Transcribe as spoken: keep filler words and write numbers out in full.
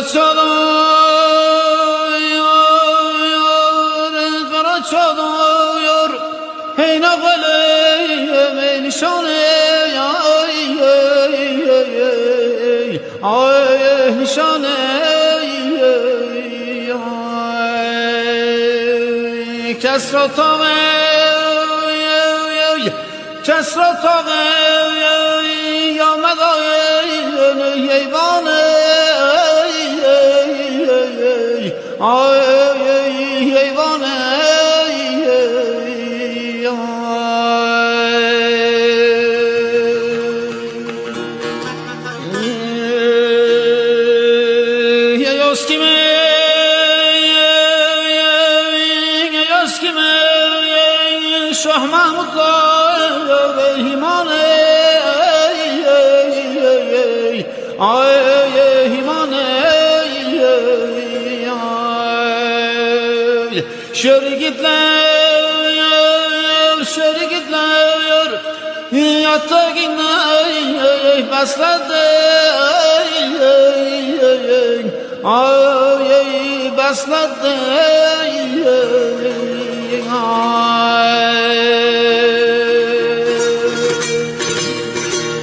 چالار، قارا چالار، هئی ناغیلیم، هئی نشانیم، آی، آی، آی، آی، آی، نشانیم، آی. کسری طاغی، کسری طاغی، یا مداین، ای حیوان، ای، ای، ای، ای، آی، ای، ای، حیوان، ای، ای، ای، آی. ای، ای، اسکیمی، ای، ای، اسکیمی، ای، شاه محمود، ای، ای، هیمان، ای، ای، ای، ای، آی، ای، ای، هیمان، ای، ای، آی. شیر ایگیدلر، شیر ایگیدلر، یاتاغیندا بسله‌دی، آی، بسله‌دی.